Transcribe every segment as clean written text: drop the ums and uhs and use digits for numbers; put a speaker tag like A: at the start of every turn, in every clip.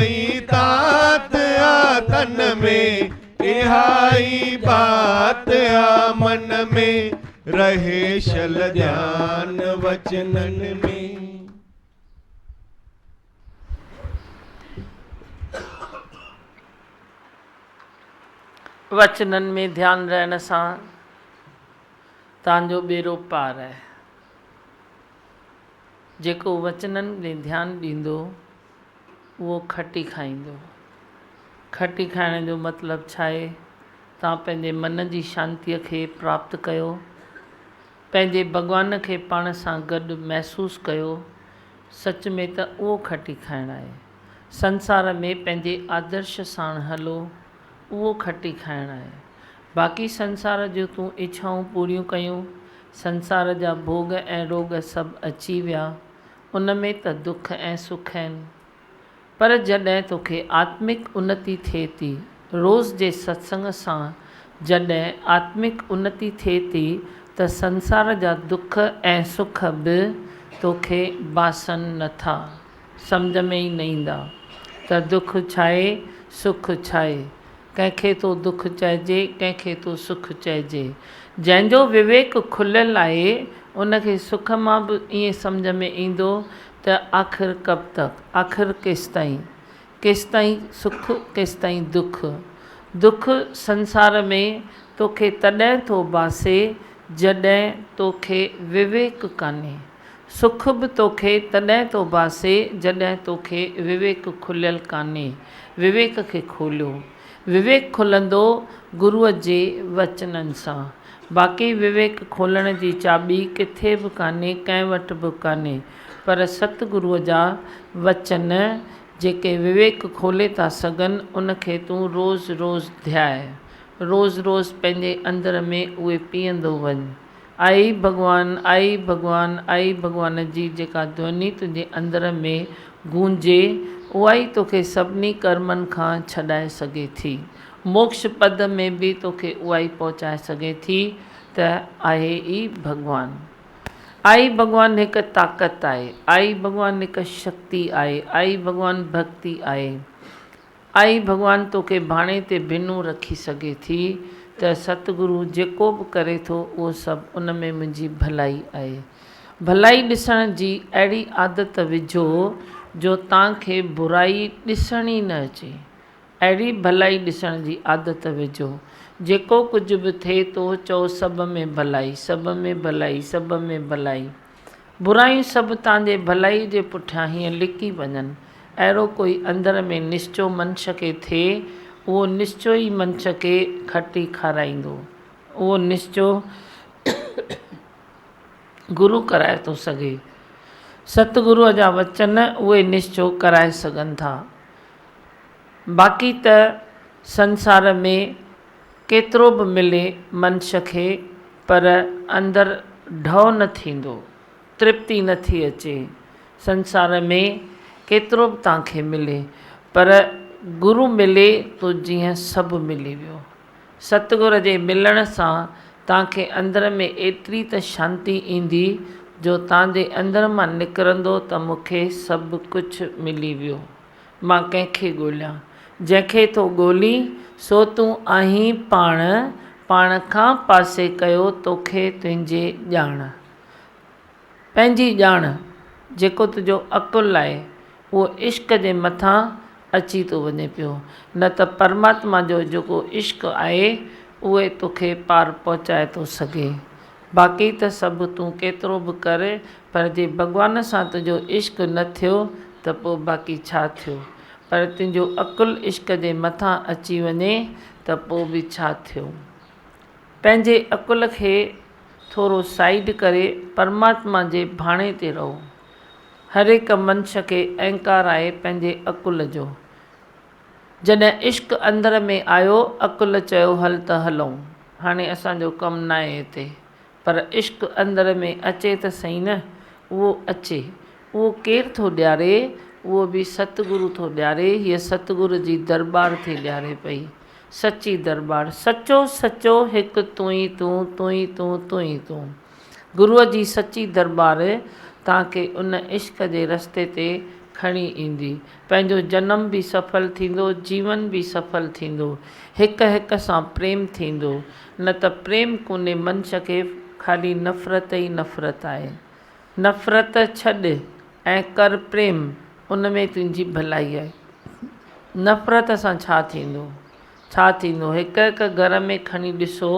A: ئي تات آ تن ۾، اها ئي بات آ من ۾، رهي شل ڌيان وچنن ۾.
B: وچنن ۾ ڌيان رهڻ سان تان جو ٻيڙو پار آهي. جيڪو وچنن ۾ ڌيان ڏيندو اهو کٽي کائيندو. کٽي کائڻ جو مطلب ڇا آهي؟ توهان پنهنجي من جي شانتيء کي پراپت ڪيو، پنهنجي ڀڳوان کي پاڻ سان گڏ محسوس ڪيو، سچ ۾ ته اهو کٽي کائڻ آهي. سنسار ۾ پنهنجي آدرش ساڻ هلو، اهو کٽي کائڻ آهي. باقي سنسار جون تون اڇائون پوريون ڪيون، سنسار جا ڀوڳ ۽ روڳ سڀ اچي ويا، ان ۾ ته دک ۽ سک آهن. پر جڏهن توکي آتمڪ انتي ٿئي ٿي، روز جي ستسنگ سان جڏهن آتمڪ انتي ٿئي ٿي ته سنسار جا دک ۽ سک به توکي باسن نه ٿا، سمجهه ۾ ئي نه ايندا ته دک ڇاهي، سک ڇاهي. ڪنهن کي ٿو دک چئجي، ڪنهن کي ٿو سک چئجي. جنهن جو وويڪ کليل آهي، ان کي سک مان به ائين سمجهه ۾ ايندو ته آخر ڪب تڪ، آخر ڪيستائين، ڪيستائين سک، ڪيستائين دک. دک سنسار ۾ توکي تڏهن ٿو باسي، جڏهن توکي وويڪ ڪانهي. سک به توکي تڏهن ٿو ڀاسي جڏهن توکي وويڪ کليل ڪانهي. وويڪ کي کوليو. وويڪ کلندو گروء جي وچنن سان. باقي وويڪ کولڻ جي چاٻي ڪٿي به ڪانهي ڪنهن وٽ به ڪانهي. پر ست گروء جا وچن جيڪي وويڪ کولي ٿا سگهن ان کي تون روز روز ڌياء. روز روز پنهنجي اندر ۾ اهي پيئندو وڃ. آئي ڀڳوان، آئي ڀڳوان، آئي ڀڳوان جي جيڪا ڌوني تنهنجي اندر ۾ گونجي، اها ئي توکي سڀني ڪرمن کان ڇڏائي سگهي ٿي. موڪش پد ۾ به توکي اها ئي پهچائي سگهي ٿي ته آهي ئي ڀڳوان. آئي ڀڳوان هڪ طاقت آهي، آئي ڀڳوان هڪ شڪتي آهي، آئي ڀڳوان ڀڳتي آهي. آئي ڀڳوان توکي ڀاڻي تي ڀنون رکي سگهي ٿي ته ستگرو جيڪو به ڪري ٿو اهو سڀ ان ۾ منهنجي ڀلائي آهي. ڀلائي ڏسڻ جي اهڙي عادت وجهو جو تان کي برائي ڏسڻ ئي نه اچي. اهڙي ڀلائي ڏسڻ جي عادت وجهو. جيڪو ڪجهه به ٿئي ٿو چئو سڀ ۾ ڀلائي، سڀ ۾ ڀلائي، سڀ ۾ ڀلائي. برايون سڀ تان جي ڀلائي جي پٺيان هيئن لڪي وڃن. اهڙو ڪوئي اندر ۾ نشچو منش کي ٿئي، اهو نشچو ئي منش کي کٽي کارائيندو. اهو نشچو گرو ڪرائي ٿو سگهي. ستگروء جا وچن اهي نشچو ڪرائي سگهن ٿا. باقي ته سنسار ۾ ڪيترو به ملي منش کي پر اندر ڍؤ نه ٿيندو. ترپتي نه ٿي اچي. سنسار ۾ ڪيترو به توهان کي ملي پر گرو ملي تو جيئن سڀ ملي ويو. ستگر جي ملڻ سان توهان کي اندر ۾ ايتري ته شانتي ايندي جو توهان جي اندر مان نڪرندو ته مون کي سڀ ڪجهه ملي ويو. مان ڪنهن کي ڳوليان. جنهن کي ٿو ڳولين سو تون آهين پاڻ، پاڻ کان پاسي ڪيو توکي تنهنجي ڄاڻ. پنهنجي ڄاڻ، جيڪو تنهنجو عقل آهي، اهو عشق جي مٿان اچي ٿو وڃي پيو، نه ته پرماتما جو جيڪو عشق آهي، اهوئي توکي پار پهچائي ٿو سگهي. باقي ته سڀ تون ڪيترو به ڪر، پر جي ڀڳوان سان تنهنجو عشق نه ٿيو ته پوء باقي ڇا ٿيو؟ پر تنهنجو عقل عشق جي مٿان اچي وڃي ته پوء به ڇا ٿيو؟ پنهنجي عقل کي ٿورو سائيڊ ڪري پرماتما جي ڀاڻي تي رهو. هر هڪ منش کي اهنڪار آهي پنهنجي عقل جو. جڏهن عشق اندر ۾ آيو عقل چيو هل ته هلون هاڻي اسان جو ڪم ناهي هتي. پر عشق اندر ۾ اچي ته سهي نه اهو اچي. اهو ڪير ٿو ڏياري؟ اهو به ستگرو ٿو ڏياري. هيء ستگر جي درٻار ٿي ڏياري پئي. سچي درٻار، سچو سچو هڪ تون ئي تون، تون ئي تون، تون ئي تون. گروء جي سچي درٻار توهان کي ان عشق جي رستي تي کڻي ايندي. پنهنجو جنم به سڦل ٿيندو، جيون به سڦل ٿيندو. هڪ هڪ سان پريم ٿيندو. نه ته پريم ڪونهي منش کي خالي نفرت ئي نفرت آهي. نفرت ڇڏ ۽ ڪر پريم، ان ۾ تنهنجي ڀلائي آهي. نفرت سان ڇا ٿيندو؟ ڇا ٿيندو؟ هڪ هڪ گهر ۾ کڻي ڏسو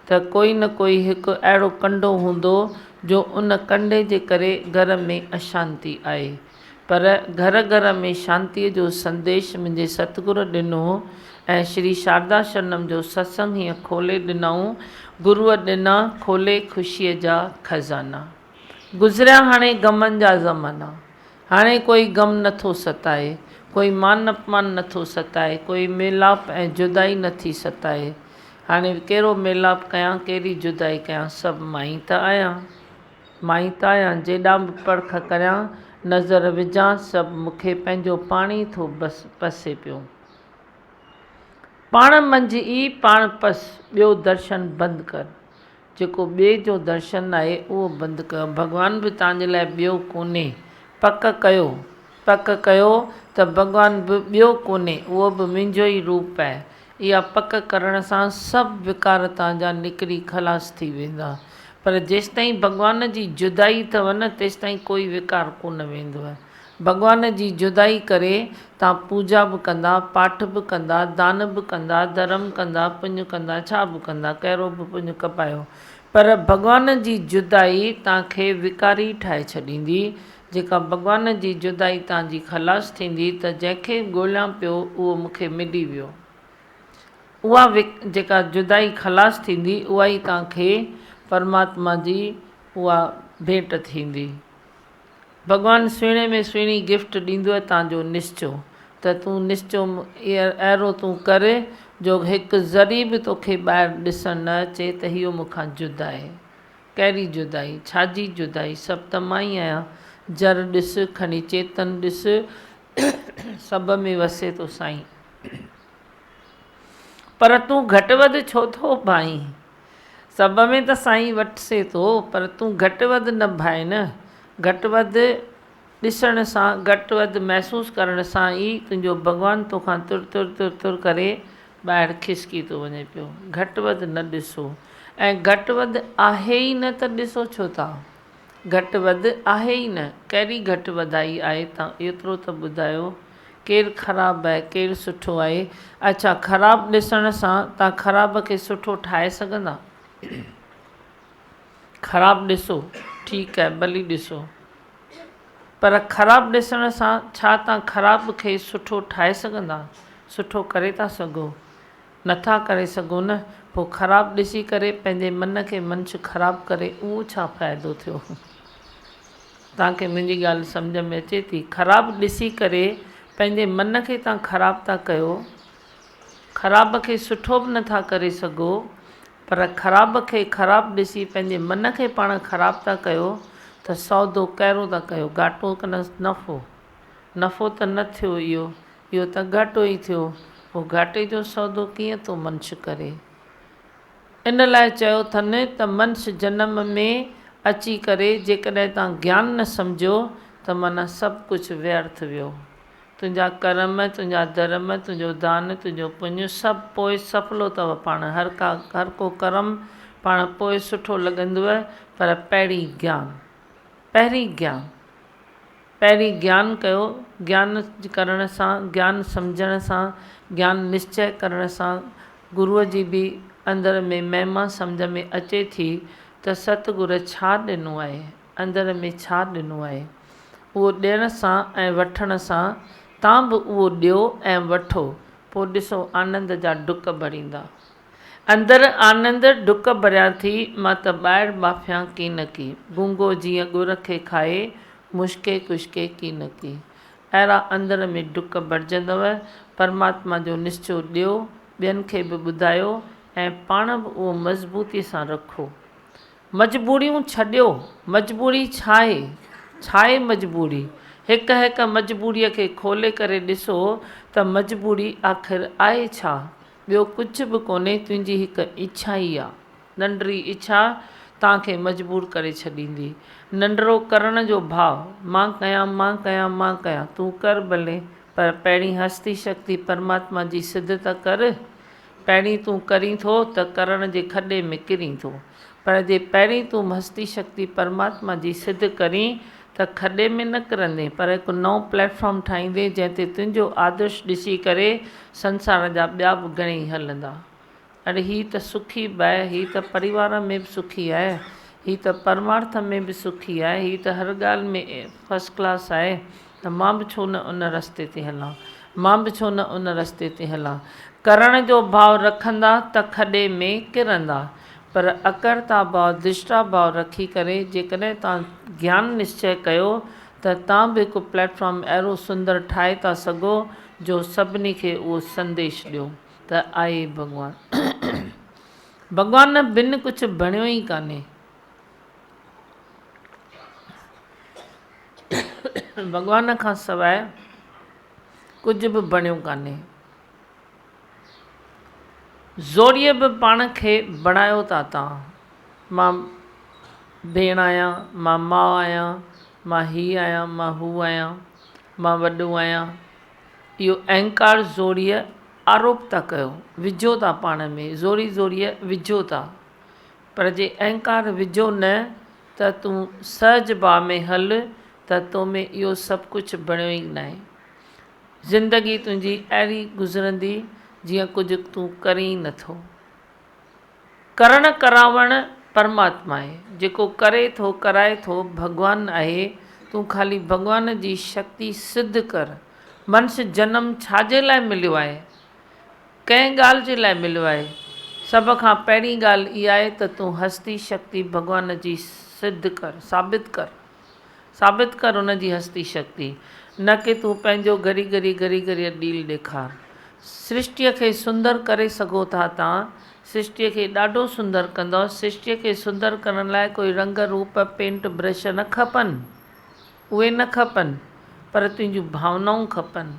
B: ته ڪوئي نه ڪوئي هڪ اهڙو ڪنڊو هوندو جو ان ڪنڊي جي ڪري گهر ۾ اشانتي آهي. پر گهر گهر ۾ شانتيء جو سنديش منهنجي ستگر ڏنو ۽ شري شاردا شرنم جو ستسنگ هيئن کولي ڏنائون، گروء ڏنا کولي خوشيء جا خزانا. گذريا هاڻي غمن جا زمانا. هاڻي ڪوئي غم نه ٿو ستائي، ڪوئي مان اپمان نه ٿو ستائي، ڪوئي ميلاپ ۽ جدائي نه ٿي ستائي. هاڻي ڪهڙو ميلاپ ڪيان، ڪهڙي جدائي ڪيان، سڀ مان ئي ته آهيان. مان ئي ته آهيان، جيڏانهن به پرک ڪريان، نظر وجهان، سڀ مون کي پنهنجو پاڻ ئي ٿو پسي پيو. پاڻ منجهه ئي پاڻ پس، ٻيو درشن بند ڪر. جيڪو ٻئي جو درشن آهي، اهو بند ڪيو. ڀڳوان به توهان جي لاء ٻيو ڪونهي. پڪ ڪيو، پڪ ڪيو ته ڀڳوان به ٻيو ڪونهي، اهو به منهنجو ئي روپ آهي. اها پڪ ڪرڻ سان سڀ وڪار توهان جا نڪري خلاص ٿي ويندا. پر جيستائين ڀڳوان جي جدائي اٿو نه، تيستائين ڪوئي وڪار ڪونه ويندو. ڀڳوان جي جدائي ڪري توهان پوڄا به ڪندا، پاٺ به ڪندا، دان به ڪندا، ڌرم ڪندا، پڃ ڪندا، ڇا به ڪندا، ڪهڙو به پڃ ڪپايو، پر ڀڳوان جي جدائي توهان کي وڪاري ٺاهي ڇڏيندي. جيڪا ڀڳوان جي جدائي تان جي خلاص ٿيندي ته جنهن کي ڳوليان پيو اهو مون کي ملي ويو. اها جيڪا جدائي خلاص ٿيندي اها ئي تان کي پرماتما جي اها ڀيٽ ٿيندي. ڀڳوان سهڻي ۾ سهڻي گفٽ ڏيندو تان جو نشچو ته تون نشچو اهڙو تون ڪر جو هڪ ذري به توکي ٻاهر ڏسڻ نه اچي ته هيء مون کان جدا آهي. ڪهڙي جدائي؟ ڇا جي جدائي؟ سڀ ته مان ئي آهيان. جر ڏس، کڻي چيتن ڏس، سڀ ۾ وسي ٿو سائين. پر تون گهٽ وڌ ڇو ٿو ڀانئين؟ سڀ ۾ ته سائين وسي ٿو، پر تون گهٽ وڌ نه ڀانء نه. گهٽ وڌ ڏسڻ سان، گهٽ وڌ محسوس ڪرڻ سان ئي تنهنجو ڀڳوان توکان تر تر تر تر ڪري ٻاهر کسڪي ٿو وڃي پيو. گهٽ وڌ نه ڏسو. ۽ گهٽ وڌ آهي ئي نه ته ڏسو ڇو ٿا؟ گهٽ وڌ آهي ئي نه. ڪهڙي گهٽ وڌائي آهي تان ايترو ته ٻڌايو. ڪير خراب آهي ڪير سٺو آهي. اڇا خراب ڏسڻ سان تان خراب کي سٺو ٺاهي سگهندا؟ خراب ڏسو ٺيڪ آهي ڀلي ڏسو. پر خراب ڏسڻ سان ڇا توهان خراب کي سٺو ٺاهي سگهندا؟ سٺو ڪري ٿا سگهو؟ نٿا ڪري سگهو نه؟ پوء خراب ڏسي ڪري پنهنجي من کي منش خراب ڪري اهو ڇا فائدو ٿيو؟ توهان کي منهنجي ڳالهه سمجهه ۾ اچي ٿي؟ خراب ڏسي ڪري پنهنجي من کي توهان خراب ٿا ڪيو، خراب کي سٺو به نٿا ڪري سگهو، پر خراب کي خراب ڏسي پنهنجي من کي پاڻ خراب ٿا ڪيو ته سودو ڪهڙو ٿا ڪيو، گهاٽو ڪه نه نفعو؟ نفعو ته نه ٿيو اهو، اهو ته گهاٽو ئي ٿيو، پوء گهاٽي جو سودو ڪيئن ٿو منش ڪري؟ ان لاء چيو اٿن ته منش جنم ۾ اچي ڪري جيڪڏهن توهان گيان نه سمجهيو ته معنيٰ سڀ ڪجهه ويرٿ ويو. تنهنجا ڪرم، تنهنجا ڌرم، تنهنجو دان، تنهنجو پڃ سڀ پوء سڦلو اٿو پاڻ هر ڪا هر ڪو ڪرم پاڻ پوء سٺو لڳندوء پر پهرين گيان پهرين گيان پهرين گيان ڪيو گيان ڪرڻ سان گيان سمجهڻ سان گيان نشچئه ڪرڻ سان گروء جي به اندر ۾ مهما سمجهه ۾ اچي ٿي ته ستگر ڇا ڏنو آهي اندر ۾ ڇا ڏنو آهي؟ اهو ڏيڻ سان ۽ وٺڻ سان تان به اهو ڏيو ۽ وٺو، پوء ڏسو آنند جا ڊڪ ڀريندا. اندر آنند ڊڪ ڀريان ٿي، مان ته ٻاهر ٻاڦيان ڪينڪي. گونگو جيئن ڳر کي کائي، مشڪي ڪشڪي ڪينڪي. اهڙا اندر ۾ ڊڪ ڀرجندؤ. پرماتما جو نشچو ڏيو، ٻين کي به ٻڌايو ۽ پاڻ به اهو مضبوطيء سان رکو. مجبوريون ڇڏيو، مجبوري ڇاهي؟ ڇاهي مجبوري؟ هڪ هڪ مجبوريء کي کولي ڪري ڏسو ته مجبوري آخر آهي ڇا؟ ٻيو ڪجهه به ڪونهي تنهنجي هڪ اڇا ئي آ. ننڍڙي اڇا توهان کي مجبور ڪري ڇڏيندي. ننڍڙو ڪرڻ جو ڀاء، مان ڪيان، مان ڪيان، مان ڪيان، تون ڪر ڀلي، پر پهرين هستي شڪتي پرماتما جي سڌ ته ڪر. پهرين تون ڪرين ٿو ته ڪرڻ جي کڏي ۾ ڪرين ٿو. پر جي پهرين تون هستي شڪتي پرماتما جي سڌ ڪرين ته کڏي ۾ نه ڪرندين، پر هڪ نئون پليٽ فارم ٺاهيندين جنهن تي تنهنجو آدرش ڏسي ڪري سنسار جا ٻيا به گهڻيئي هلندا. اڙي هي ته سکي به آهي، هي ته پريوار ۾ به سکي آهي، هي ته پرمارٿ ۾ به سکي آهي، هي ته هر ڳالهه ۾ فرسٽ ڪلاس آهي ته مان به ڇو نه ان رستي تي هلان، مان به ڇو نه ان رستي تي هلان. ڪرڻ جو ڀاء رکندا ته کڏي ۾ ڪرندا، پر اڪرتا ڀاء، درشٽا ڀاء رکي ڪري جيڪڏهن توهان گيان نشچي ڪيو ته توهان به هڪ پليٽ فارم اهڙو سندر ٺاهي ٿا سگهو جو سڀني کي اهو سنديش ڏيو. ته آهي ڀڳوان. ڀڳوان بن ڪجهه بڻيو ئي ڪانهي. ڀڳوان کان سواء ڪجهه به بڻيو ڪانهي. زوريء به پاڻ کي بڻايو ٿا تان. مان ڀيڻ آهيان، مان ماء آهيان، مان هي آهيان، مان هو آهيان، مان وڏو آهيان. اهو اهنڪار زوريء آروپ ٿا ڪيو، وجهو ٿا پاڻ ۾، زوري زوريء وجهو ٿا. پر جي اهنڪار وجهو نه ته تون سهج ڀاء ۾ هل ته تو ۾ اهو سڀ ڪجهه بڻيو ئي ناهي. زندگي تنهنجي اهڙي گذرندي جيئن ڪجهه تون ڪرين ئي نٿو. ڪرڻ ڪراوڻ پرماتما آهي. جيڪو ڪري ٿو ڪرائي ٿو ڀڳوان آهي. تون خالي ڀڳوان جي شڪتي سڌ ڪر. منش جنم ڇا جي لاء مليو آهي؟ ڪنهن ڳالهه جي لاء مليو آهي؟ سڀ کان پهرين ڳالهه اها آهي ته تون هستي شڪتي ڀڳوان جي سڌ ڪر، ثابت ڪر. ثابت ڪر ان جي هستي شڪتي، نه ڪي تون پنهنجو گهڙي گهڙي گهڙي گهڙيء ڏيل ڏيکار. سرشٽيء کي سندر ڪري سگهو ٿا تان سرشٽيء کي ڏاڍو سندر ڪندؤ. سرشٽيء کي سندر ڪرڻ لاء ڪوئي رنگ روپ، پينٽ برش نه کپن. اهي نه کپن، پر تنهنجون ڀاونائون کپن،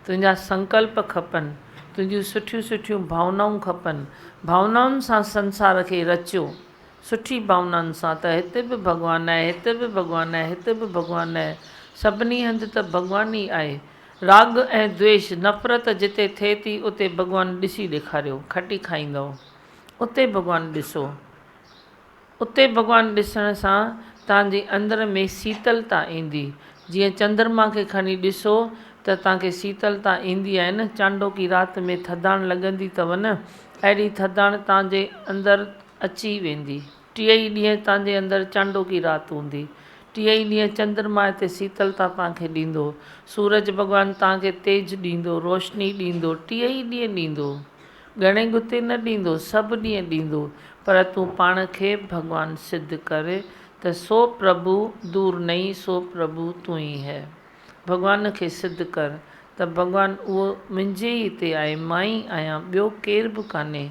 B: تنهنجا سنڪلپ کپن، تنهنجون سٺيون سٺيون ڀاونائون کپن. ڀاونائن سان سنسار کي رچيو. سٺي ڀاونائن سان ته هتي به ڀڳوان آهي، هتي به ڀڳوان آهي، هتي به ڀڳوان آهي، سڀني هنڌ ته ڀڳوان ئي آهي. راڳ ۽ دويش، نفرت جتي ٿئي ٿي اتي ڀڳوان ڏسي ڏيکاريو، کٽي کائيندؤ. اتي ڀڳوان ڏسو. اتي ڀڳوان ڏسڻ سان توهان جي اندر ۾ سيتلتا ايندي. جيئن چندرما کي کڻي ڏسو ته توهان کي سيتلتا ايندي آهي نه، چانڊوڪي رات ۾ ٿڌاڻ لڳندي اٿو نه، اهڙي ٿڌاڻ توهان جي اندر اچي ويندي. ٽيهه ئي ڏينهن توهان جي اندر چانڊوڪي رات هوندي. ٽيهه ئي ڏينهن چندرما هتي سيتلتا توهان کي ڏيندو. سورج ڀڳوان توهان کي تيج ڏيندو، روشني ڏيندو، ٽيهه ئي ڏينهن ڏيندو. ڳڻي ڳتي نه ڏيندو، سڀ ڏينهن ڏيندو. پر تون پاڻ کي ڀڳوان سڌ ڪر ته سو پرڀو دور نهين سو پرڀو تون ئي هي. ڀڳوان کي سڌ ڪر ته ڀڳوان اهو منهنجي ئي هتي آهي، مان ئي آهيان، ٻيو ڪير به ڪانهي.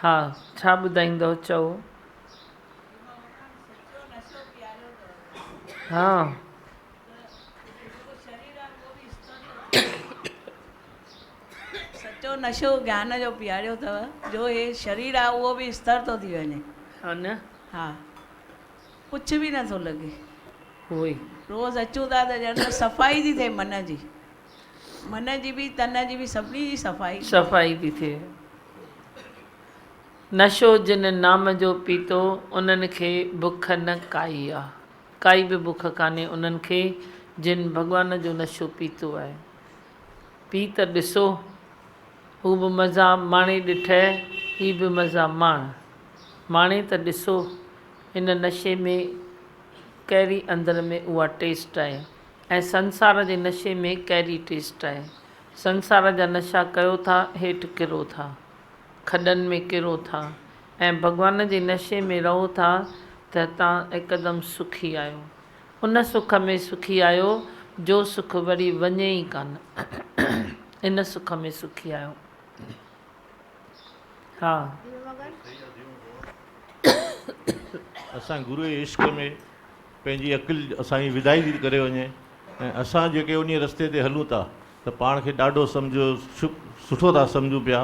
B: ها، ڇا ٻڌائيندؤ چئو. ها.
C: سچو نشو گيان جو پياريو اٿو، جو هي شرير آهي اهو به استر ٿو ٿي وڃي.
B: ها نه.
C: ها ڪجهه به نٿو لڳي.
B: اهو ئي.
C: روز اچون ٿا ته ڄڻ ته صفائي ٿي ٿئي من جي. من جي به تن جي به سڀني جي صفائي.
B: صفائي ٿي ٿئي. نشو جن نام جو پيتو انهن کي بک نه ڪائي آ. ڪائي به بک ڪانهي انهن کي جن ڀڳوان جو نشو پيتو آهي. پي ته ڏسو. هو به مزا ماڻي ڏٺئه هي به مزا ماڻ. ماڻي ته ڏسو هن نشي ۾ ڪهڙي اندر ۾ اها ٽيسٽ آهي. ۽ سنسار جي نشي ۾ ڪهڙي ٽيسٽ آهي. سنسار جا نشا ڪيو ٿا هيٺ ڪرو ٿا. کڏن ۾ ڪرو ٿا ۽ ڀڳوان جي نشي ۾ رهو ٿا ته تان هڪدم سکي آهيو. ان سک ۾ سکي آهيو جو سک وري وڃي ئي ڪانه. ان سک ۾ سکي آهيو. ها.
A: اسان گرو جي عشق ۾ پنهنجي عقل اسان جي ودائي ٿي ڪري وڃي ۽ اسان جيڪي انهي رستي تي هلون ٿا ته پاڻ کي ڏاڍو سمجهو سٺو ٿا سمجهون پيا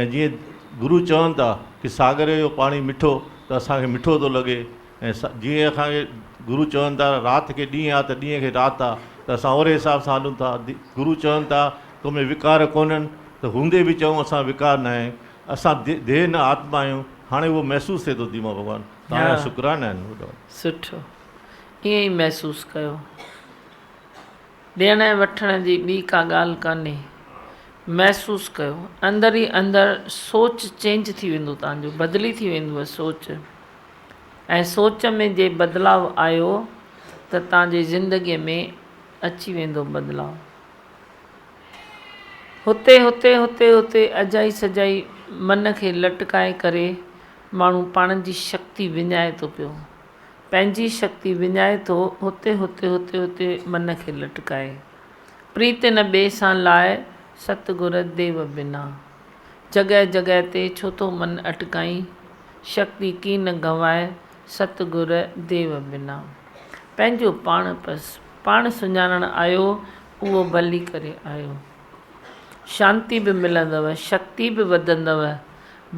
A: ۽ جيئن گرو چون ٿا ڪي ساگر جو پاڻي مٺو ته اسان کي مٺو ٿو لڳي ۽ جيئن اسان کي گرو چون ٿا رات کي ڏينهن آ ته ڏينهن کي رات آ ته اسان اهڙي حساب سان هلون ٿا. گرو چون ٿا تو ۾ وڪار ڪونهن ته هوندي به چئون اسان وڪار ناهي، اسان ديهه نه آتما آهيون. هاڻي اهو محسوس ٿئي ٿو ديما ڀڳوان توهان جا شڪرانا آهن وڏا.
B: سٺو ائين ئي محسوس ڪيو. ڏيڻ ۽ وٺڻ جي ٻي ڪا ڳالهه ڪانهي. محسوس ڪيو. اندر ئي اندر سوچ چينج ٿي ويندو توهان جو بدلي ٿي ويندو سوچ ۽ سوچ ۾ جي بدلاء آيو ته توهان جي زندگي ۾ اچي ويندو بدلاء. هتي هتي هتي هتي اجائي سجائي من کي لٽڪائي ڪري ماڻهو پاڻ جي شڪتي وڃائي ٿو پيو. پنهنجي شڪتي وڃائي ٿو هتي هتي هتي هتي من کي لٽڪائي. پريت نه ٻئي سان لاء ست گر ديو بنا. جڳهه جڳهه تي ڇو ٿو من اٽڪائين شڪتي ڪين نه گنوائي ست گر ديو بنا. پنهنجو پاڻ پس پاڻ سڃاڻڻ آيو اهو ڀلي ڪري آيو. شانتي به ملندؤ شڪتي به وڌندؤ.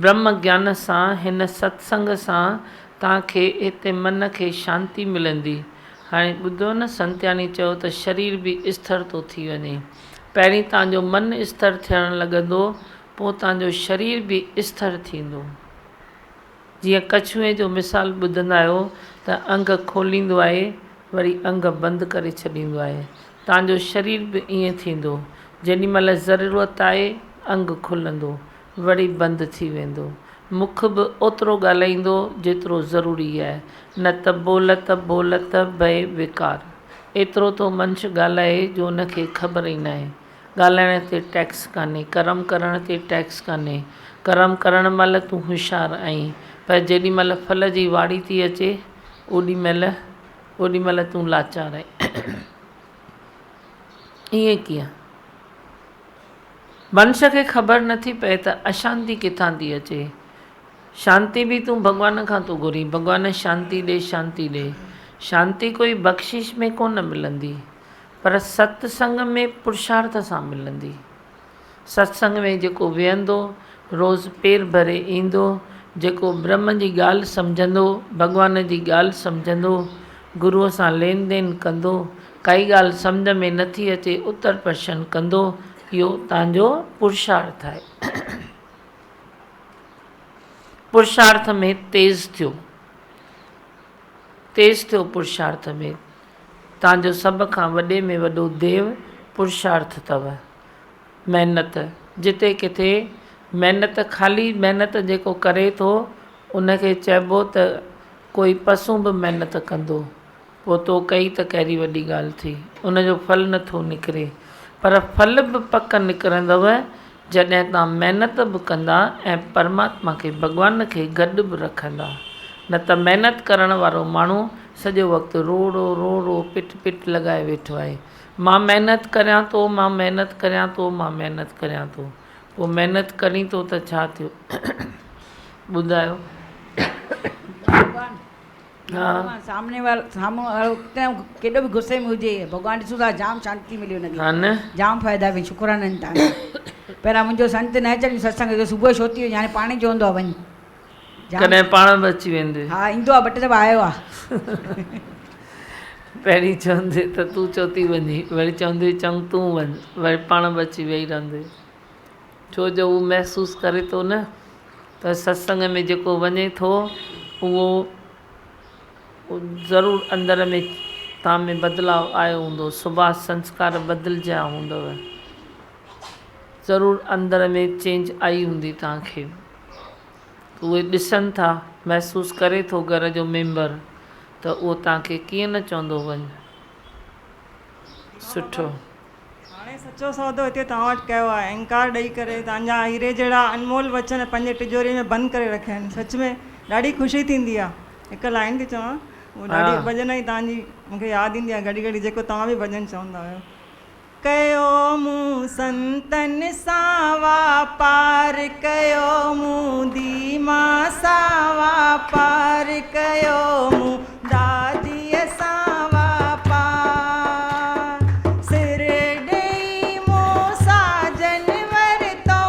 B: برهم گيان سان هن ستسنگ سان توهان کي هتي من کي شانتي ملندي. هاڻي ٻڌو نه سنتياڻي چيو ته شرير به اسٿر ٿو ٿي وڃي. پهرين توهان جو من اسٿر ٿيڻ لڳندو پوء توهان جو شرير به اسٿر ٿيندو. جيئن ڪڇوئي جو مثال ٻڌندا آهيو ته انگ کوليندو آهي وري انگ بند ڪري ڇڏيندو آهي. توهان جو شرير به ائين ٿيندو. جيڏي مهل ضرورت آهي انگ کلندو وري بند ٿي ويندو. مک به اوترو ڳالهائيندو جيترو ضروري آهي. نه ته بولت بولت بئي وڪار. ايترو ٿو منش ڳالهائي جو ان کي خبر ئي ناهي. ڳالهائڻ تي ٽيڪس ڪانهي، ڪرم ڪرڻ تي ٽيڪس ڪانهي. ڪرم ڪرڻ مهل تون هوشيار آهين، پر جيڏي مهل ڦل جي واڙي ٿي اچي، اوڏي مهل اوڏي مهل تون لاچار آهين. ائين ڪيئن؟ منش کي خبر نٿي پئي ته اشانتي ڪٿان ٿي اچي. شانتي به تون ڀڳوان کان ٿو گهرين، ڀڳوان شانتي ڏي، شانتي ڏي. شانتي ڪوئي بخشش ۾ ڪونه ملندي. پر ست سنگ ۾ پرشارٿ سان ملندي. ست سنگ ۾ جيڪو ويهندو، روز پير ڀري ايندو، جيڪو برهم جي ڳالهه سمجهندو، ڀڳوان جي ڳالهه سمجهندو، گروء سان لين دين ڪندو، ڪائي ڳالهه سمجهه ۾ نٿي اچي اتر پرشن ڪندو، اهو تان جو پرشارٿ آهي. پرشارٿ ۾ تيز ٿيو. تيز ٿيو پرشارٿ ۾. تان جو سڀ کان وڏي ۾ وڏو ديو پرشارٿ اٿو. محنت، جتي ڪٿي محنت خالي محنت جيڪو ڪري ٿو ان کي چئبو ته ڪوئي پسون به محنت ڪندو پوء تو ڪئي ته ڪهڙي وڏي ڳالهه ٿي ان جو ڦل نه ٿو نڪري پر ڦل به پڪ نڪرندو جڏهن توهان محنت به ڪندا ۽ پرماتما کي ڀڳوان کي گڏ به رکندا. نه ته محنت ڪرڻ وارو ماڻهو سڄو وقت رو رو رو رو پٽ پٽ لڳائي ويٺو آهي. مان محنت ڪريان ٿو، مان محنت ڪريان ٿو، مان محنت ڪريان ٿو. پوء محنت ڪرين ٿو ته ڇا ٿيو؟ ٻڌايو.
D: ڀڳوان ڀڳوان سامني وارو سامهون وارو ڪنهن ڪيڏو به غصي ۾ هجي ڀڳوان ڏسون ٿا جام شانتي ملي هن کي جام فائدا به شڪرانا آهن تنهنجا پهريان منهنجو سنت نه اچڻ ستسنگ جو صبح جو ڇو ٿي وڃي هاڻي پاڻ ئي چوندو آهي وڃ
B: ڪڏهن پاڻ به اچي ويندي
D: ها ايندو آهي ٻه ٽي دفعا آيو آهي
B: پهرين چوندي ته تون ڇو ٿي وڃين وري چوندي چڱ تون وڃ وري پاڻ به اچي ويهي رهندي ڇو جو هو محسوس ڪري ٿو نه ته ستسنگ ۾ جيڪو وڃي ٿو اهو ضرور اندر ۾ توهان ۾ بدلاء آيو هوندو، سڀاء سنسڪار بدلجيا هوندؤ، ضرور اندر ۾ چينج آئي هوندي توهان کي. اهي ڏسن ٿا، محسوس ڪري ٿو گهر جو ميمبر ته اهو توهان کي ڪيئن نه چوندو وڃ سٺو.
E: هاڻي سچو سودو هتي توهان وٽ ڪيو آهي. انڪار ڏئي ڪري توهان جا هيري جهڙا انمول وچن پنهنجي ٽجوري ۾ بند ڪري رکيا آهن. سچ ۾ ڏاڍي خوشي ٿيندي آهي. هڪ لائين ٿي چوان اهو ڏاڍي ڀڄن آهي توهان جي مون کي ياد ايندي آهي گهڙي گهڙي جيڪو توهان به ڀڄن چوندا آهيو. ڪيو مون سنتن سان واپار ڪيو مون ديما سان واپار ڪيو مون داديء سان واپار سر ڏيئي مون ساجن ورتو.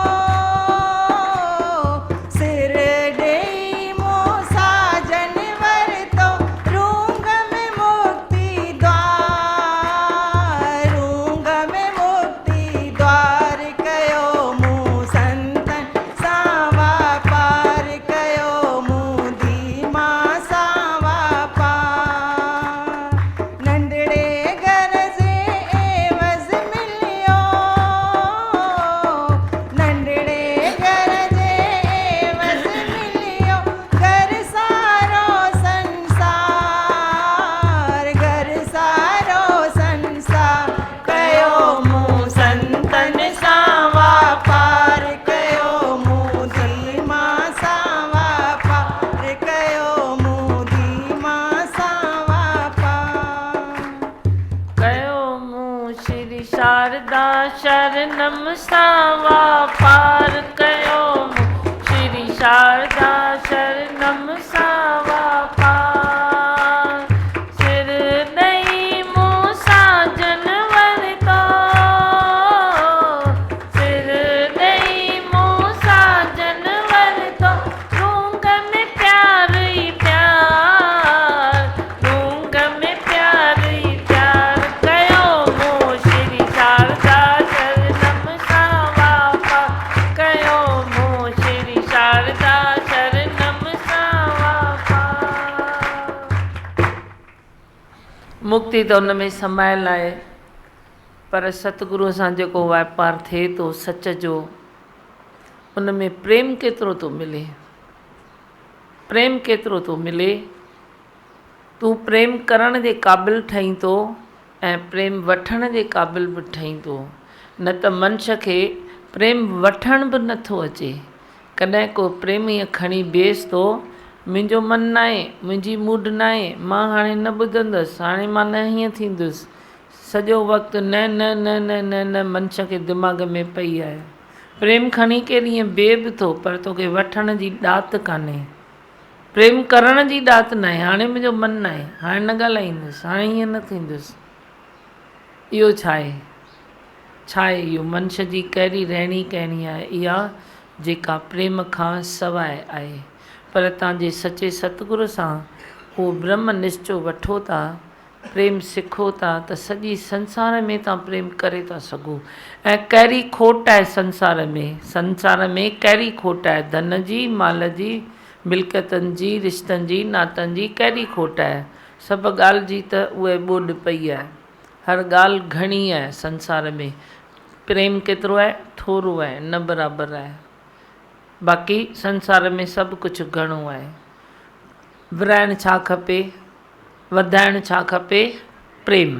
B: شرنم سان واپار ڪيو مون شري شاردا شرنم سان واپار سر ڏئي مون ساجن ورتو سر ڏئي مون ساجن ورتو رونگ ۾ پيار ئي پيار رونگ ۾ پيار ئي پيار ڪيو مون شري شاردا شرنم سان واپار ڪيو مون شري شاردا شرنم سان واپار. مڪتي ته ان ۾ سمايل آهي پر ستگروء سان جيڪو واپار ٿئي ٿو سچ جو ان ۾ پريم ڪيترو ٿو ملي پريم ڪيترو ٿو ملي تون پريم ڪرڻ جي قابل ٺهين ٿو ۽ پريم وٺڻ جي قابل به ٺهين ٿو نه ته منش کي پريم وٺڻ به نٿو اچي ڪڏهن ڪو پريم ائين کڻي بيهيس ٿو منهنجو من ناهي منهنجي موڊ ناهي مان هاڻي نه ٻڌندس هاڻي مان نه هيئن ٿيندس سڄو وقت نه نه نه نه نه نه منش کي دماغ ۾ پئي آهي. پريم کڻي ڪير ائين بيهي به ٿو پر توکي وٺڻ جي ڏات ڪانهي. پريم ڪرڻ جي ڏات ناهي. هاڻي منهنجو من ناهي. هاڻي نه ڳالهائيندس. هاڻي ائين نه ٿيندس. اهو ڇا آهي؟ ڇا آهي اهو؟ منش جي ڪهڙي رهڻي ڪهڻي آهي اها جيڪا پريم کان سواء آهي. پر تان جي سچي ستگر سان اهو برهم نشچو وٺو ٿا پريم سکو ٿا ته سڄي سنسار ۾ توهان پريم ڪري ٿا سگهو ۽ ڪهڙي کوٽ آهي سنسار ۾ سنسار ۾ ڪهڙي کوٽ آهي ڌن جي مال جي ملڪيتن جي رشتن جي ناتن جي ڪهڙي کوٽ آهي سڀ ڳالهه جي ته اهي ٻوڏ پئي آهي هر ڳالهه گهڻي آهي سنسار ۾ پريم ڪيترو آهي ٿورو آهي نه برابر آهي باقي سنسار ۾ سڀ ڪجهه گهڻو آهي ورهائڻ ڇا کپي وڌائڻ ڇا کپي؟ پريم.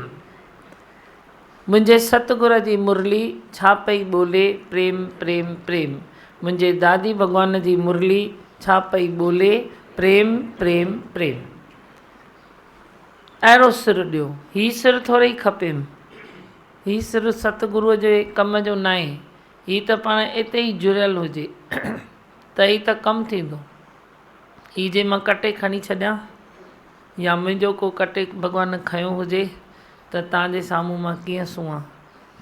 B: منهنجي ستگر جي مرلي ڇا پئي ٻولي؟ پريم پريم پريم. منهنجي دادي ڀڳوان جي مرلي ڇا پئي ٻولي؟ پريم پريم پريم. اهڙو سر ڏيو. هي سر ٿورئي کپيم. هي سر ستگروء جي ڪم جو ناهي. هي ته پاڻ اتي ئي جڙيل هجي ته ئي ته ڪم ٿيندو. هي جي مان ڪٽي کڻي ڇڏيان يا منهنجو ڪو ڪٽي ڀڳوان کنيو هجي ته توهان جي سامهون مان ڪيئن سونهان،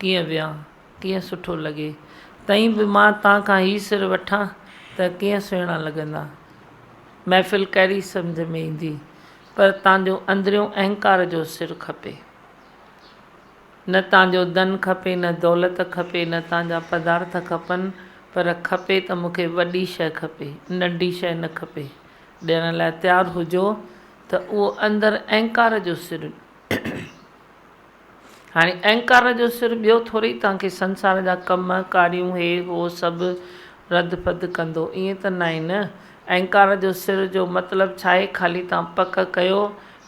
B: ڪيئن ويهان، ڪيئن سٺو لڳي. تئين به مان توهان کان هي سر وٺان ته ڪيئن سهڻا لڳندا. محفل ڪهڙي سمجهه ۾ ايندي. پر توهان جو اندريون اهنڪار جو سر کپي. نه تان جو ڌن کپي، نه دولت کپي، نه تان جا پدارٿ کپن، پر کپي ته مون کي وڏي شيء کپي، ننڍي شيء نه کپي. ڏيڻ لاء تيار هجو ته اهو اندر اهنڪار جو سر. هاڻي اهنڪار جو سر ٻيو ٿورئي توهان کي سنسار جا ڪم، ڪاريون، هي هو سڀ رد فد ڪندو. ائين ته ناهي نه. اهنڪار جو سر جو مطلب ڇاهي؟ خالي توهان پڪ ڪيو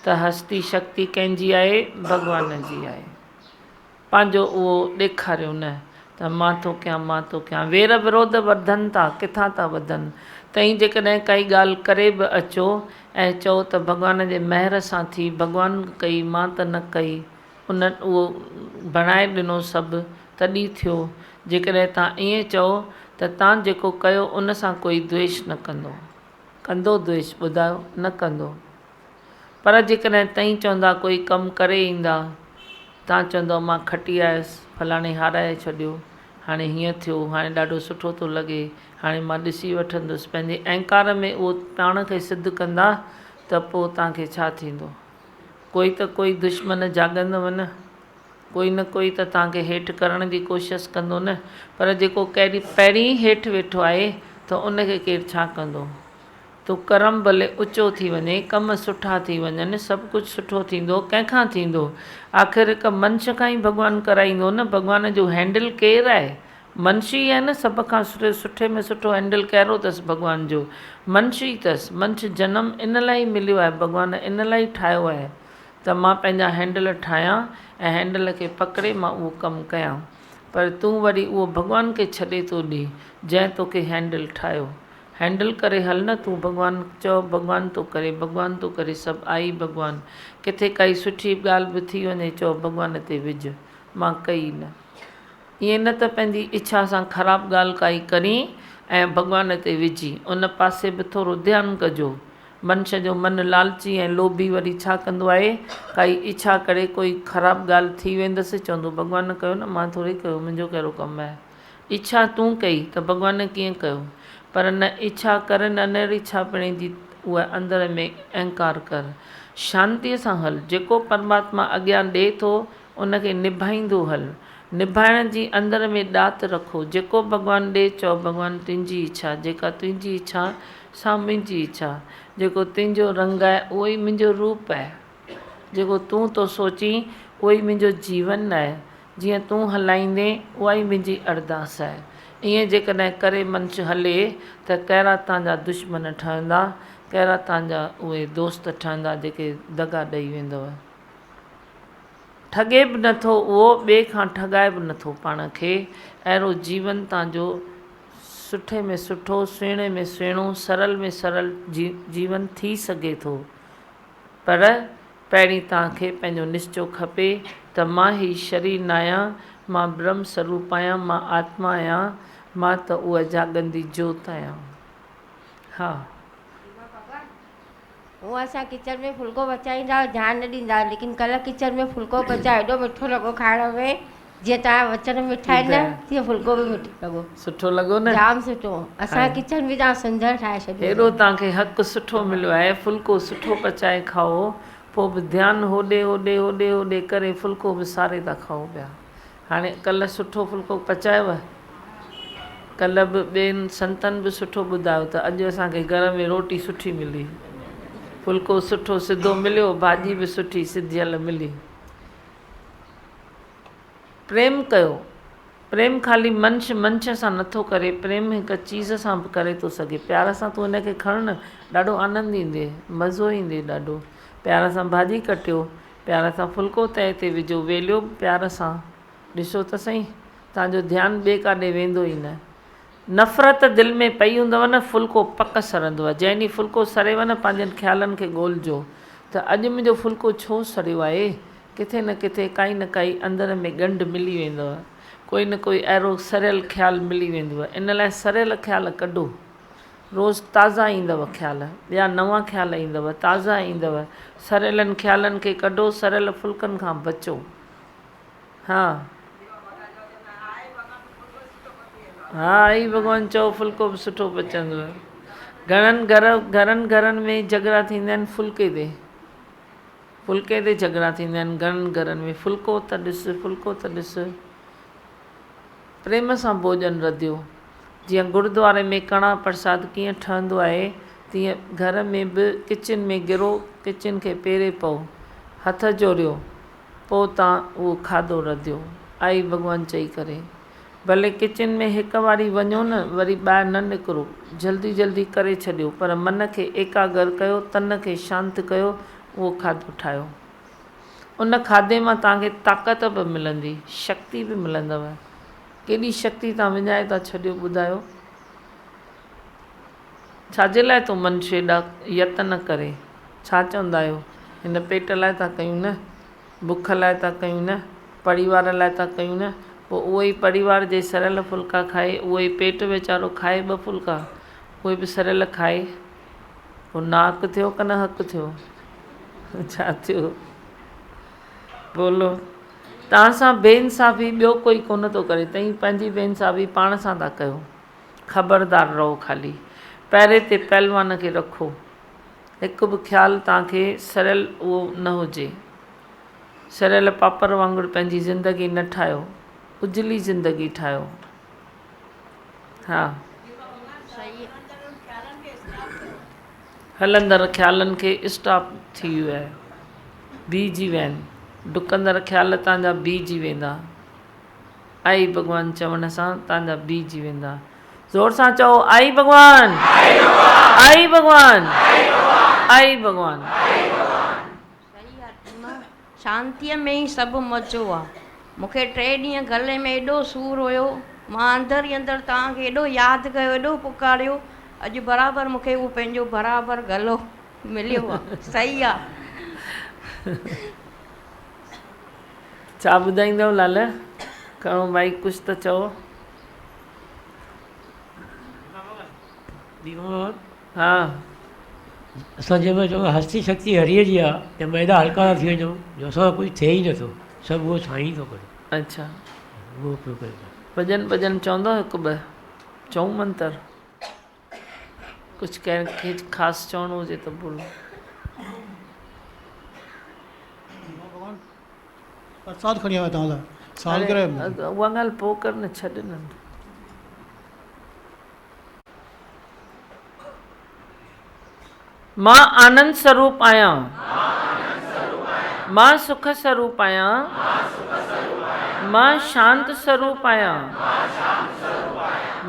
B: ته هستي شڪتي ڪنهن جي آهي؟ ڀڳوان جي آهي. پنهنجو اهو ڏيکاريو نه ته مان ٿو ڪيان، مان ٿو ڪيان. وير وروڌ وڌن ٿا، ڪٿان ٿا وڌن؟ تئين جيڪڏهن ڪائي ڳالهه ڪري به اچو ۽ چئو ته ڀڳوان جي مهر سان ٿي، ڀڳوان ڪئي، مان ته نه ڪئي، ان اهو بڻائي ڏنو سڀ، تڏهن ٿيو. جيڪڏهن توهان ائين چئو ته توهان جيڪو ڪيو ان سان ڪوئي دويش نه ڪندو. ڪندو دويش؟ ٻڌايو، نه ڪندو. پر جيڪڏهن تئين چوندا ڪوئي ڪم ڪري ايندا، تان چوندؤ مان کٽي آيس، فلاڻي هارائي ڇڏيو، هاڻي هيئن ٿيو، هاڻي ڏاڍو سٺو ٿو لڳي، هاڻي مان ڏسي وٺندس، پنهنجي اهنڪار ۾ اهو پاڻ کي سڌ ڪندا ته پوء تان کي ڇا ٿيندو؟ ڪوئي ته ڪوئي دشمن جاڳندو نه، ڪوئي نه ڪوئي ته تان کي هيٺ ڪرڻ جي ڪوشس ڪندو نه، پر جيڪو پهرين ئي هيٺ ويٺو آهي ته ان کي ڪير ڇا ڪندو؟ تو ڪرم ڀلي اچو ٿي وڃي، ڪم سٺا ٿي وڃن، سڀ ڪجهه سٺو ٿيندو، ڪنهن کان ٿيندو؟ آخر هڪ منش کان ئي ڀڳوان ڪرائيندو نه، ڀڳوان جو هينڊل ڪير آهي؟ منش ئي آهي نه سڀ کان سٺي ۾ سٺو هينڊل ڪهڙو اٿس ڀڳوان جو؟ منش ئي اٿس، منش جنم ان لاء ئي مليو آهي، ڀڳوان ان لاء ئي ٺاهيو آهي ته مان پنهنجا هينڊل ٺاهيان ۽ هينڊل کي پڪڙي مان اهو ڪم ڪيان. پر تون وري اهو ڀڳوان کي ڇڏي ٿو ڏين، جنهن توکي هينڊل ٺاهيو. هينڊل ڪري هل نه تون ڀڳوان چئو ڀڳوان ٿو ڪري ڀڳوان ٿو ڪري سڀ آئي ڀڳوان ڪٿي ڪائي سٺي ڳالهه به ٿي وڃي چئو ڀڳوان تي وجهه مان ڪئي نه. ائين نه ته پنهنجي اڇا سان خراب ڳالهه ڪائي ڪرين ۽ ڀڳوان تي وجهين. ان پاسي به ٿورو ڌيان ڪجو. منش جو من لالچي ۽ لوڀي وري ڇا ڪندو آهي، ڪائي اڇا ڪري ڪوئي خراب ڳالهه ٿي ويندس، چوندو ڀڳوان ڪيو نه مان ٿوري ڪيو، منهنجو ڪهڙو ڪم آهي. اڇا تون ڪئي ته ڀڳوان ڪيئن ڪيو؟ پر نه اڇا ڪر نه نرڇا پڻي جي اها اندر ۾ اهنڪار ڪر. شانتيء سان هل. جيڪو پرماتما اڳيان ڏئي ٿو ان کي نڀائيندو هل. نڀائڻ جي اندر ۾ ڏات رکو. جيڪو ڀڳوان ڏي چئو ڀڳوان تنهنجي اڇا، جيڪا تنهنجي اڇا سا منهنجي اڇا. جيڪو تنهنجو رنگ آهي اهو ئي منهنجو روپ آهي. جيڪو تون ٿو سوچين اهو ئي منهنجو جيون آهي. جيئن تون هلائيندين اها ئي منهنجي ارداس آهي. ائين جيڪڏهن ڪري منش هلي ته ڪهڙا تان جا دشمن ٺهندا، ڪهڙا تان جا اهي دوست ٺهندا جيڪي دغا ڏئي ويندؤ. ٺڳي به نه ٿو اهو ٻئي کان ٺڳائي به نه ٿو پاڻ کي. اهڙو جيون تان جو سٺي ۾ سٺو، سهڻي ۾ سهڻو، سرل ۾ سرل جيون ٿي سگهي ٿو. پر پهرين توهان کي پنهنجو نشچو کپي ته مان هي شرير ناهيان، مان برهم سروپ آهيان، مان آتما آهيان، مان ته اها جاڳندي جوت آهيان. ها.
F: هونء اسان ڪچن ۾ ڦلڪو پچائيندا آهيون ڌيان نه ڏيندا آهيون ليڪن ڪلهه ڪچن ۾ ڦلڪو پچايو ايڏو مٺو لڳو کائڻ ۾ جيئن توهان جا وچن مٺا آهن نه تيئن ڦلڪو به مٺو لڳو.
B: سٺو لڳو نه.
F: جام سٺو اسان جو ڪچن به توهان سندر ٺاهي ڇڏيو.
B: هيڏو توهان کي حق سٺو مليو آهي ڦلڪو سٺو پچائي کائو پوء به ڌيان هوڏي هوڏي هوڏي هوڏي ڪري ڦلڪو به ساري ٿا کائو پيا هاڻي ڪلهه سٺو ڦلڪو پچايو ڪلهه به ٻين سنتن به سٺو ٻڌايو ته اڄ اسان کي گهر ۾ روٽي سٺي ملي ڦلڪو سٺو سڌو مليو ڀاڄي به سٺي سڌيل ملي. پريم ڪيو. پريم خالي منش منش سان نٿو ڪري، پريم هڪ چيز سان به ڪري ٿو سگهي. پيار سان تون هن کي کڻ نه، ڏاڍو آنند ايندي، مزو ايندي ڏاڍو. پيار سان ڀاڄي ڪٽيو، پيار سان ڦلڪو تئي تي وجهو، ويليو به پيار سان. ڏسو ته سهي، توهان جو ڌيان ٻئي ڪاڏي ويندو ئي نه. نفرت دل ۾ پئي هوندؤ نه، ڦلڪو پڪ سڙندو. جنهن ڏينهن ڦلڪو سڙيو نه، پنهنجن خيالن کي ڳولجو ته اڄ منهنجو ڦلڪو ڇو سڙيو آهي؟ ڪٿي نه ڪٿي ڪائي نه ڪائي اندر ۾ ڳنڍ ملي ويندؤ. ڪوئي نه ڪوئي اهڙو سڙيل خيال ملي ويندو. ان لاء سڙيل خيال ڪڍو. روز تازا ايندؤ خيال. ٻيا نوان خيال ايندؤ. تازا ايندؤ. سڙيلن خيالن کي ڪڍو، سڙيل ڦلڪن کان بچو. ها. ها آئي ڀڳوان چئو ڦلڪو به سٺو پچندو آهي. گهڻن گهر گهڻن گهرن ۾ جهڳڙا ٿيندا آهن ڦلڪي تي. ڦلڪي تي جهڳڙا ٿيندا آهن گهڻن گهرن ۾ ڦلڪو ته ڏس ڦلڪو ته ڏس. پريم سان ڀوڄن رڌيو. جيئن گردواري ۾ ڪڻا پرساد ڪيئن ٺهندو آهي تيئن گهر ۾ به ڪچن ۾ گرو ڪچن کي پيري پئو. هٿ جوڙيو. پوء تان اهو کاڌو رڌيو. آئي ڀڳوان چئي ڪري. ڀلي ڪچن ۾ هڪ واري وڃو نه وري ٻاهر نه نڪرو. جلدي جلدي ڪري ڇڏيو پر من کي ايڪاگر ڪيو تن کي شانت ڪيو اهو کاڌو ٺاهيو. ان کاڌي مان توهان کي طاقت به ملندي شڪتي به ملندو. ڪيڏي شڪتي توهان وڃائي ٿا ڇڏيو ٻڌايو. ڇا جي لاء ٿو منش ايڏا يتن ڪري؟ ڇا چوندا آهيو؟ هن پيٽ لاء ٿا ڪيون نه؟ بک لاء ٿا ڪيون نه؟ پريوار لاء ٿا ڪيون نه؟ پوء اهو ئي پريوار جي سڙيل ڦلڪا کائي، اهو ئي پيٽ ويچارو کائي ٻه ڦلڪا، اهي به سڙيل کائي، پوء ناحق ٿيو ڪه نه حق ٿيو؟ ڇا ٿيو؟ بولو. توهان سان بي انصافي ٻيو ڪوئي ڪونه ٿو ڪري، توهين پنهنجي بي انصافي پاڻ سان ٿا ڪيو. خبردار رهو خالي پهري تي پهلوان کي رکو هڪ به خيال توهان کي سڙيل اهو نه هجي سڙيل پاپر وانگر پنهنجي زندگي نه ٺاهيو اجلي زندگي ٺاهيو ها هلندڙ خيالن کي اسٽاپ ٿي ويو آهي بيهجي ويا آهن ڊڪندڙ خيال توهان جا بيهجي ويندا. آئي ڀڳوان چوڻ سان تان جا بيهجي ويندا. زور سان چئو آئي ڀڳوان آئي ڀڳوان آئي ڀڳوان.
F: صحيح آ ٽيما شانتيء ۾ ئي سڀ مزو آ مون کي ٽي ڏينهن گلي ۾ ايڏو سور هيو مان اندر ئي اندر توهان کي ايڏو ياد ڪيو ايڏو پڪاريو اڄ برابر مون کي اهو پنهنجو برابر گلو مليو آ صحيح آ.
B: ڇا ٻڌائيندؤ لال؟ کڻو ڀائي ڪجهه ته چئو. ها.
G: اسان جنهن مهل چئون هستي شڪتي هريء جي آ تنهن مهل ايڏا هلڪا ٿا ٿي وڃون جو اسان کان ڪجهه ٿئي ئي نٿو سڀ اهو سائين ٿو ڪري.
B: اڇا.
G: اهو پيو ڪري.
B: ڀڄن ٻڄن چوندؤ هڪ ٻه چئون منتر. ڪجهه ڪنهن کي خاص چوڻو هجي ته بولو.
H: پرساد کڻي آيو توهان لاء سالگرهه
B: اها ڳالهه پوء ڪر نه ڇڏ نه. مان آنند سروپ آهيان. مان سک سروپ آهيان. مان شانت سروپ آهيان.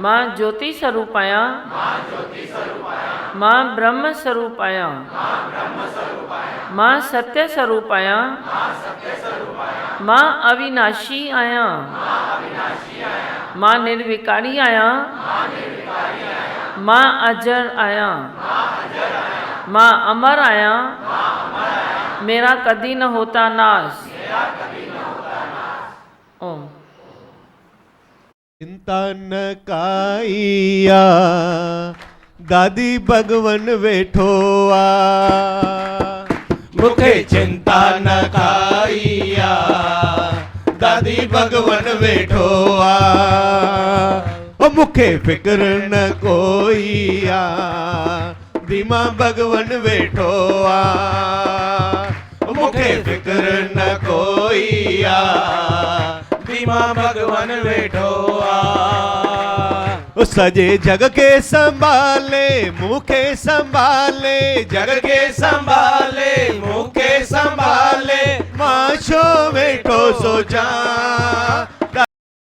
B: مان جوتي سروپ آهيان. مان برهم سروپ آهيان. مان ستيه سروپ آهيان. مان اويناشي آهيان. مان نرويڪاري آهيان. مان اجر آهيان. مان امر آهيان. ميرا ڪدي نه هوتا ناس. اوم.
I: چنتا نه ڪائي آ دادي ڀڳون ويٺو آ. مون کي چنتا نه ڪائي آ دادي ڀڳون ويٺو آ. او مون کي فڪر نه ڪوئي آ ديما ڀڳون ويٺو آ. مون کي فڪر نه ڪوئي آ ديما ڀڳون ويٺو آ. سڄي جڳ کي سنڀالي مون کي سنڀالي جڳ کي سنڀالي مون کي سنڀالي مان ڇو ويٺو سوچان.